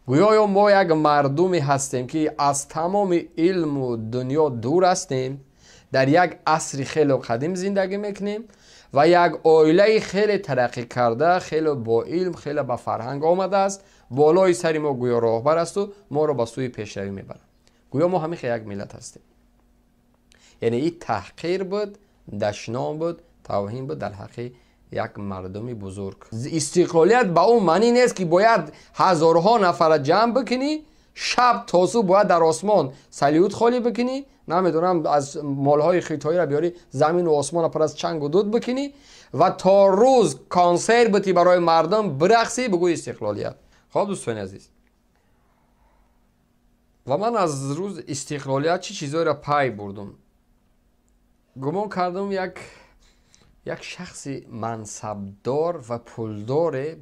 Гӯё мо як мардуме ҳастем, ки аз тамоми илму дунё дур ҳастем, дар як асри хеле қадим зиндагӣ мекунем ва як оилаи хеле тараққӣ карда, хеле бо илм, хеле ба фарҳанг омадааст, болои сари мо гӯё роҳбар асту моро ба сӯи пешравӣ мебарад. Гӯё мо ҳамин як миллат ҳастем. Яъне ин таҳқир буд, дашном буд, тавҳин буд дар ҳаққи як мардуми бузург. Истиқлолият ба он маънӣ нест, ки бояд ҳазорҳо нафарро ҷамъ бикунӣ, шаб то субҳ бояд дар осмон салют холӣ бикунӣ, намедонам аз молҳои хитоиро биёрӣ, замину осмонро пур аз чангу дуд бикунӣ ва то рӯз консерт битӣ барои мардум бирақсӣ, бигӯ истиқлолият. Хоб дӯстони азиз, ва ман аз рӯз истиқлолият чӣ чизҳоеро пай бурдум? Гумон кардам як шахси мансабдор ва пулдоре,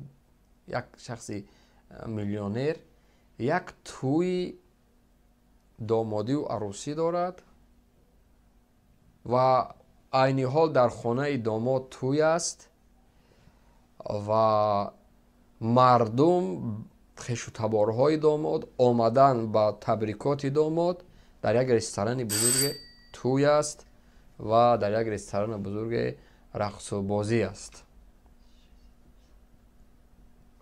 як шахси миллионер, як тӯи домодию арӯсӣ дорад ва айни ҳол дар хонаи домод тӯй аст ва мардум, хешу таборҳои домод омадан ба табрикоти домод дар як ресторани бузурге тӯй аст ва дар як ресторани бузурге рақсу бозӣ аст.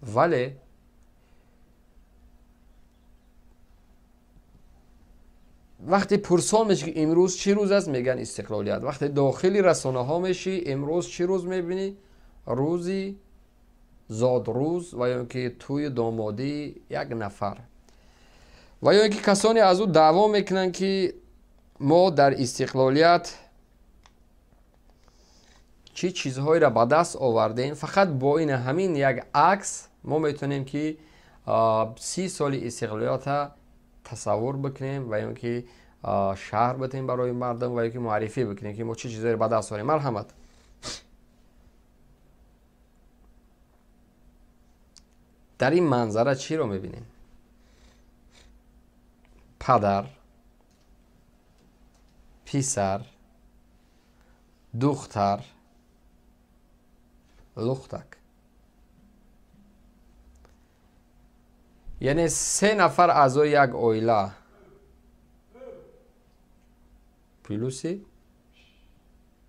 Вале вақте пурсон мешӣ, ки имрӯз чӣ рӯз аст, мегӯянд истиқлолият. Вақте дохили расонаҳо мешӣ, имрӯз чӣ рӯз мебинӣ? Рӯзи зодрӯз ва ё ки тӯи домодии як нафар. Ва ё ки касоне аз ӯ даъво мекунанд, ки мо дар истиқлолият чӣ чизҳоеро ба даст овардем, фақат бо ин ҳамин як акс мо метавонем, ки 30 соли истиқлолиятро тасаввур бикунем ва ё ки шарҳ битем барои мардум ва ё ки муаррифӣ бикунем, ки мо чӣ чизҳоеро ба даст орем. Марҳамат. Дар ин манзара чиро мебинем? Падар, писар, духтар, лухтак. Яъне се нафар аъзои як оила плюси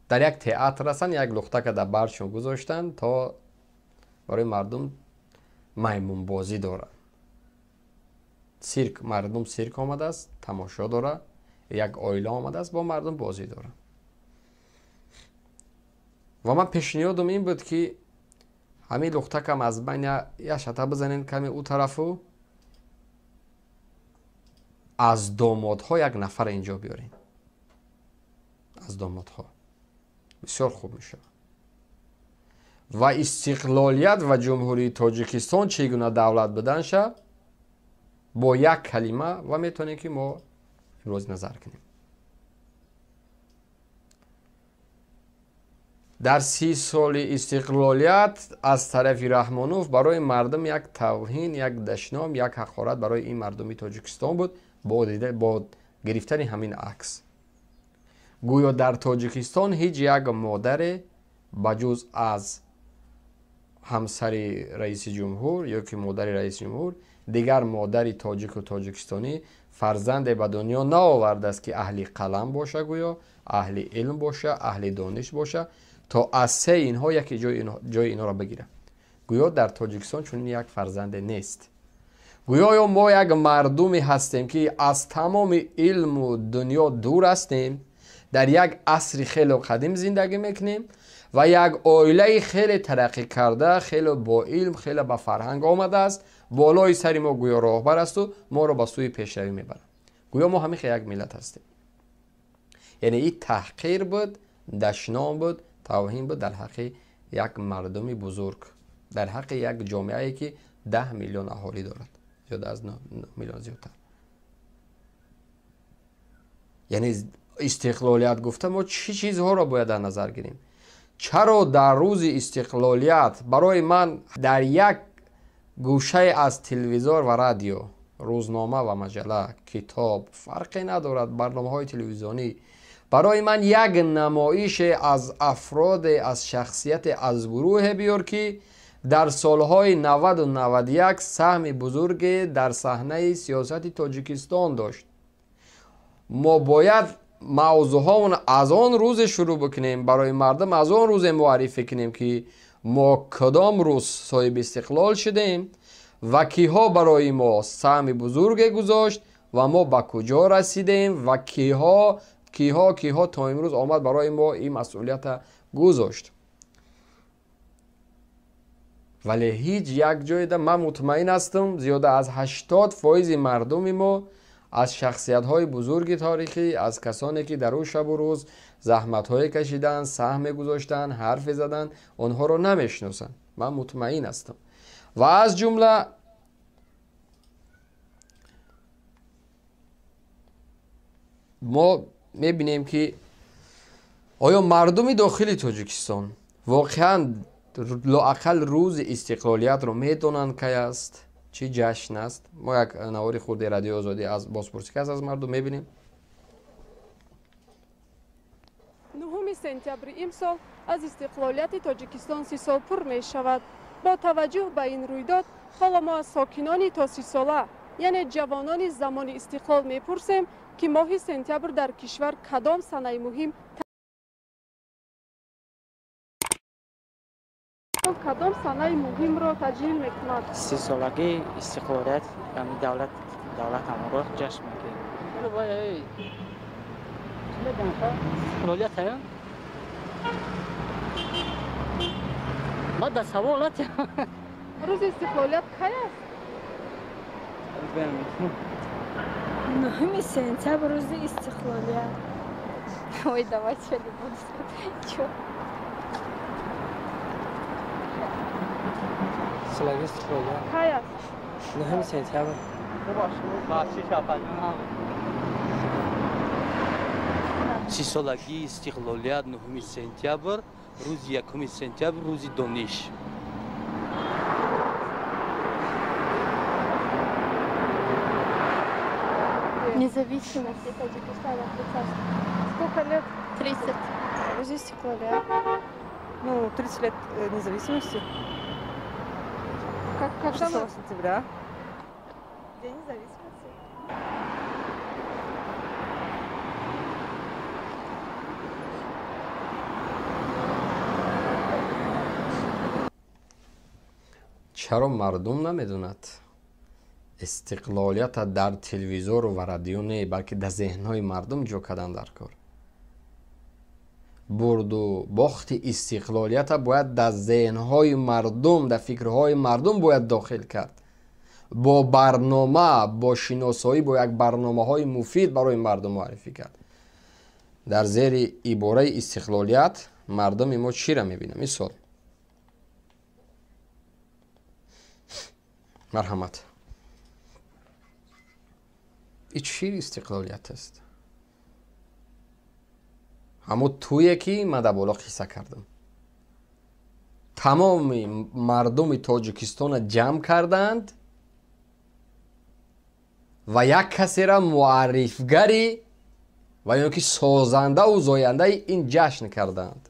дар як театр ҳастанд, як лухтака дар баршон гузоштанд, то барои мардум маймунбозӣ доранд. Цирк, мардум цирк омадааст, тамошо дорад, як оила омадааст, бо мардум бозӣ дорад. Ва ман пешниҳодам ин буд, ки ҳамин лухтакам аз байн як шата бизанем каме ӯ тарафу, аз домодҳо як нафар инҷо биёрем. Аз домодҳо. Бисёр хуб мешавад. Ва истиқлолият ва Ҷумҳурии Тоҷикистон чӣ гуна давлат буданша бо як калима ва метавонем, ки мо имрӯз назар кунем. Дар 30 соли истиқлолият аз тарафи Раҳмонов барои мардум як тавҳин, як дашном, як ҳақорат барои ин мардуми Тоҷикистон буд бо гирифтани ҳамин акс. Гӯё дар Тоҷикистон ҳеҷ як модаре ба ҷуз аз ҳамсари раиси ҷумҳур ё ки модари раиси ҷумҳур, дигар модари тоҷику тоҷикистонӣ фарзанде ба дунё наовардааст, ки аҳли қалам боша, гӯё аҳли илм боша, аҳли дониш боша, то аз се инҳо яке ҷои инҳоро бигирад. Гӯё дар Тоҷикистон чунин як фарзанде нест. Гӯё мо як мардуме ҳастем, ки аз тамоми илму дунё дур ҳастем, дар як асри хеле қадим зиндагӣ мекунем ва як оилаи хеле тараққӣ карда, хеле бо илм, хеле ба фарҳанг омадааст, болои сари мо гӯё роҳбар асту моро ба сӯи пешравӣ мебарад. Гӯё мо ҳамин як миллат ҳастем. Яъне ин таҳқир буд, дашном буд, тавҳин буд дар ҳаққи як мардуми бузург, дар ҳаққи як ҷомеае, ки 10 миллион аҳолӣ дорад, зиёда аз 9 миллион зиёдтар. Яъне истиқлолият гуфта мо чӣ чизҳоро бояд дар назар гирем? Чаро дар рӯзи истиқлолият барои ман дар як гӯшае аз телевизор ва радио, рӯзнома ва маҷалла, китоб, фарқе надорад, барномаҳои телевизионӣ, барои ман як намоише аз афроде, аз шахсияте, аз гурӯҳе биёр, ки Дар солҳои 90-91 саҳми бузурге дар саҳнаи сиёсати Тоҷикистон дошт. Мо бояд мавзӯъҳоамон аз он рӯзе шурӯъ бикунем, барои мардум аз он рӯзе муаррифӣ кунем, ки мо кадом рӯз соҳиби истиқлол шудем ва киҳо барои мо саҳми бузурге гузошт ва мо ба куҷо расидем ва киҳо киҳо киҳо то имрӯз омад барои мо ин масъулията гузошт. Вале ҳеҷ як ҷойда ман мутмаин ҳастам, зиёда аз 80% мардуми мо аз шахсиятҳои бузурги таърихӣ, аз касоне ки дар ӯ шабу рӯз заҳматҳое кашиданд, саҳме гузоштанд, ҳарфе заданд, онҳоро намешиносанд. Ман мутмаин ҳастам. Ва аз ҷумла мо мебинем, ки оё мардуми дохили Тоҷикистон воқеан лоақал рӯзи истиқлолиятро медонанд кай аст, чӣ ҷашн аст. Мо як навори хурди Радиои Озодӣ аз бозпурсӣ аст аз мардум мебинем. 9 сентябри имсол аз истиқлолияти Тоҷикистон 30 сол пур мешавад. Бо таваҷҷӯҳ ба ин рӯйдод ҳоло мо аз сокинони то 30 сола, яъне ҷавонони замони истиқлол мепурсем, ки моҳи сентябр дар кишвар кадом санаи муҳим таҷлил мекунад. 30-солагии истиқлолият давлатамонро ҷашн мегирем. Рӯзи истиқлолият кай аст? 9 сентябр рӯзи истиқлолият. Ой, давайте я не буду сказать. Солагии истиқлолият. Кай аст? 9 сентябр. 30-солагии истиқлолият 9 сентябр, рӯзи 1 сентябр, рӯзи дониш. Независимости Таджикистана 30. Сколько лет? 30. Рӯзи истиқлолият. Ну, 30 лет независимости. Как 6 сентября. День независимости. Чаро мардум намедонад? Истиқлолията дар телевизору ва радио не, балки дар зеҳнҳои мардум ҷо кардан дар кор. Бурду бохти истиқлолията бояд дар зеҳнҳои мардум, дар фикрҳои мардум бояд дохил кард. Бо барнома, бо шиносоӣ, бо як барномаҳои муфид барои мардум муаррифӣ кард. Дар зери ибораи истиқлолият мардуми мо чиро мебинад? Мисол, марҳамат, и чӣ истиқлолият аст? Ҳамо тӯе ки ман дар боло қисса кардам, тамоми мардуми Тоҷикистонро ҷамъ карданд ва як касера муаррифгари ва ё ки созандаву зояндаи ин ҷашн карданд,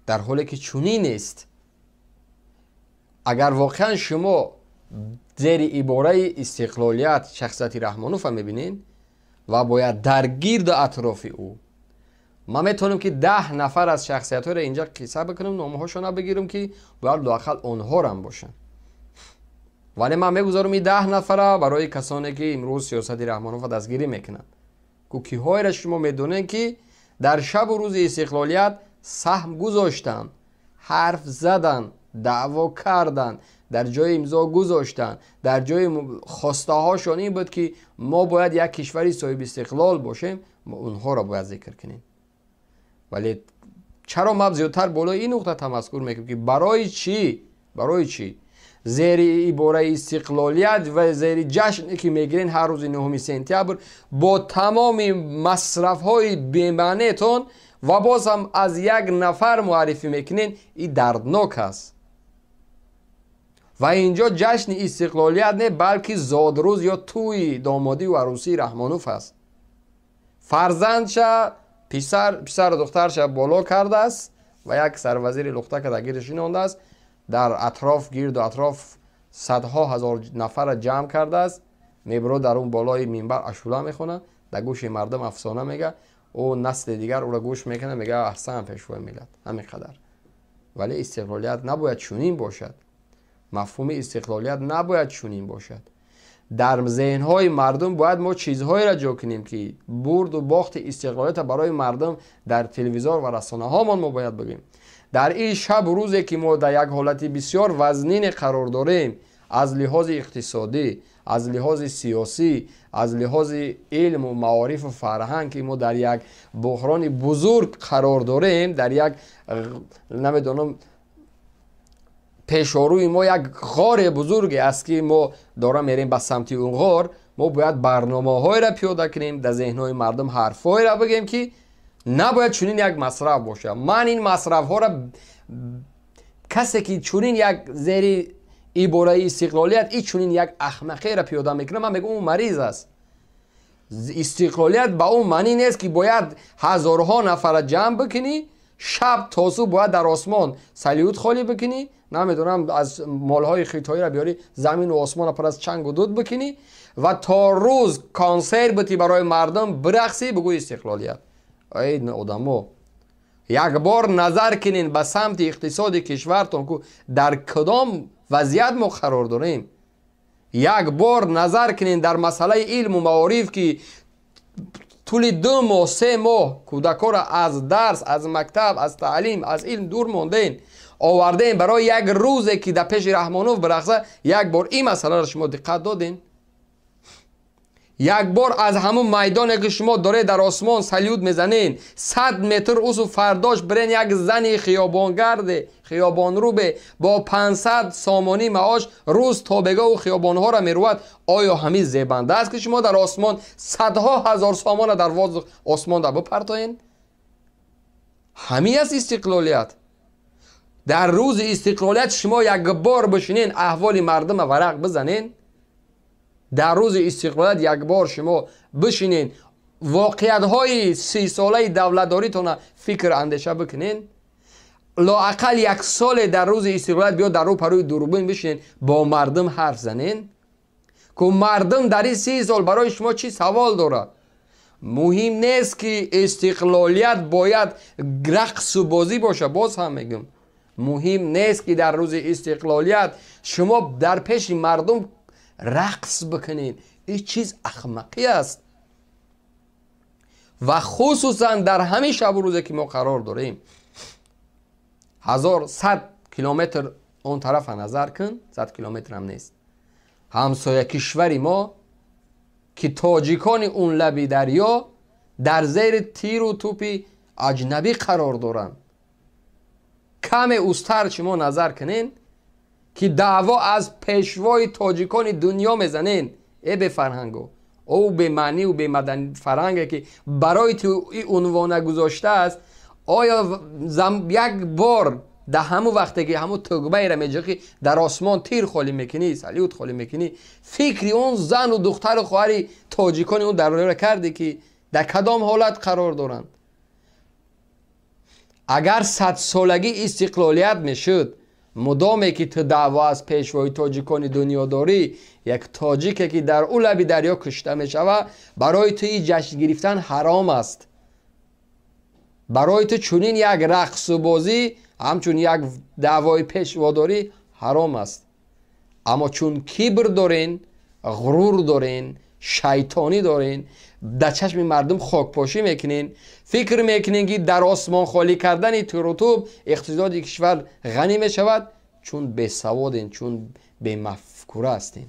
дар ҳоле ки чунин нест. Агар воқеан шумо зери ибораи истиқлолият шахсияти Раҳмонова мебинед ва бояд дар гирду атрофи ӯ, ман метавонам ки 10 нафар аз шахсиятҳоро инҷа қисса бикунам, номҳошонро бигирам, ки бояд лоақал онҳорам бошанд. Вале ман мегузорам ин 10 нафара барои касоне ки имрӯз сиёсати Раҳмонова дастгирӣ мекунанд. Киҳоеро шумо медонед, ки дар шабу рӯзи истиқлолият саҳм гузоштанд, ҳарф заданд, даъво карданд, дар ҷои имзо гузоштанд, дар ҷои хостаҳошон ин буд, ки мо бояд як кишвари соҳиби истиқлол бошем, мо онҳоро бояд зикр кунем. Вале чаро ман зиёдтар болои ин нуқта тамаскур мекунам, ки барои чӣ? Барои чӣ зери ибораи истиқлолият ва зери ҷашне ки мегирен ҳар рӯзи 9 сентябр бо тамоми масрафҳои бемаънетон ва боз ҳам аз як нафар муаррифӣ мекунен, ин дарднок аст. Ва инҷо ҷашни истиқлолият не, балки зодрӯз ё тӯи домодию арӯсии Раҳмонов аст. Фарзандша, писару духтарша боло кардааст Ва як сарвазири лухтака дар гирдаш шинондааст, дар атроф, гирду атроф садҳо ҳазор нафарра ҷамъ кардааст. Мебурад, дар он болои минбар ашула мехонад, дар гӯши мардум афсона мега. Ӯ насли дигар ӯро гӯш мекунад, мега: аҳсан, пешвои миллат. Ҳамин қадар. Вале истиқлолият набояд чунин бошад. Мафҳуми истиқлолият набояд чунин бошад. Дар зеҳнҳои мардум бояд мо чизҳоеро ҷо кунем, ки бурду бохти истиқлолиятро барои мардум дар телевизор ва расонаҳомон мо бояд бигӯем. Дар ин шабу рӯзе ки мо дар як ҳолати бисёр вазнине қарор дорем, аз лиҳози иқтисодӣ, аз лиҳози сиёсӣ, аз лиҳози илму маорифу фарҳанг, ки мо дар як буҳрони бузург қарор дорем, дар як, намедонам, пешорӯи мо як ғори бузурге аст, ки мо дора мерем ба самти он ғор, мо бояд барномаҳоеро пиёда кунем, дар зеҳнҳои мардум ҳарфҳоеро бигем, ки набояд чунин як масраф бошад. Ман ин масрафҳоро, касе ки чунин як зери ибораи истиқлолият и чунин як ахмақеро пиёда мекунад, ман мегӯям, ӯ мариз аст. Истиқлолият ба ӯ маънӣ нест, ки бояд ҳазорҳо нафарро ҷамъ бикунӣ, шаб то субҳ бояд дар осмон салют холӣ бикунӣ, намедонам, аз молҳои хитоиро биёрӣ, замину осмонро пур аз чангу дуд бикунӣ ва то рӯз консерт битӣ, барои мардум бирақсӣ, бигӯ истиқлолият. Эй одамо, як бор назар кунед ба самти иқтисоди кишвартон, ку дар кадом вазъият мо қарор дорем. Як бор назар кунед дар масъалаи илму маориф, ки тӯли 2 моҳ, 3 моҳ кӯдакҳоро аз дарс, аз мактаб, аз таълим, аз илм дур мондем, овардем барои як рӯзе, ки дар пеши Раҳмонов бирақса. Як бор ин масъаларо шумо диққат додем? Як бор аз ҳамун майдоне, ки шумо доред дар осмон салют мезанед, 100 метр усу фардош бирен, як зани хиёбонгарде, хиёбонрӯбе бо 500 сомонӣ маош рӯз то бегоҳу хиёбонҳоро мерӯвад, оё ҳамин зебанда аст, ки шумо дар осмон садҳо ҳазор сомона дар воздух, осмон да бипартоед? Ҳамин аст истиқлолият? Дар рӯзи истиқлолият шумо як бор бишинен, аҳволи мардума варақ бизанен? Дар рӯзи истиқлолият як бор шумо бишинен, воқеиятҳои 30-солаи давлатдоритона фикр, андеша бикунен? Лоақал як соле дар рӯзи истиқлолият биё, дар рӯ парӯи дурбин бишинен, бо мардум ҳарф занен, ку мардум дар ин 30 сол барои шумо чӣ савол дорад. Муҳим нест, ки истиқлолият бояд рақсу бозӣ бошад. Боз ҳам мегӯм, муҳим нест, ки дар рӯзи истиқлолият шумо дар пеши мардум рақс бикунед. Ин чиз ахмақӣ аст ва хусусан дар ҳамин шабу рӯзе, ки мо қарор дорем. 1100 километр он тарафа назар кун, 100 километрам нест, ҳамсоя кишвари мо, ки тоҷикони он лаби дарё дар зери тиру тӯпи аҷнабӣ қарор доранд. Каме устар шумо назар кунен, ки даъво аз пешвои тоҷикони дунё мезанен. Э бефарҳанго, ӯ бемаъниву бемаданфарҳанге, ки барои ту ин унвона гузоштааст, оё як бор дар ҳамун вақте, ки ҳамун тугмаеро меҷиқӣ, дар осмон тир холӣ мекунӣ, салют холӣ мекунӣ, фикри он зану духтару хоҳари тоҷикони он дарёро кардӣ, ки дар кадом ҳолат қарор доранд? Агар садсолагӣ истиқлолият мешуд, мудоме ки ту даъво аз пешвои тоҷикони дунё дорӣ, як тоҷике, ки дар ӯ лаби дарё кушта мешавад, барои ту ин ҷашн гирифтан ҳаром аст. Барои ту чунин як рақсу бозӣ, ҳамчун як даъвои пешводорӣ ҳаром аст. Аммо чун кибр дорен, ғурур дорен, шайтонӣ дорен, дар чашми мардум хокпошӣ мекунен, фикр мекунен, ки дар осмон холӣ кардани тирутӯб иқтисоди кишвар ғанӣ мешавад, чун бесаводен, чун бемафкура ҳастен.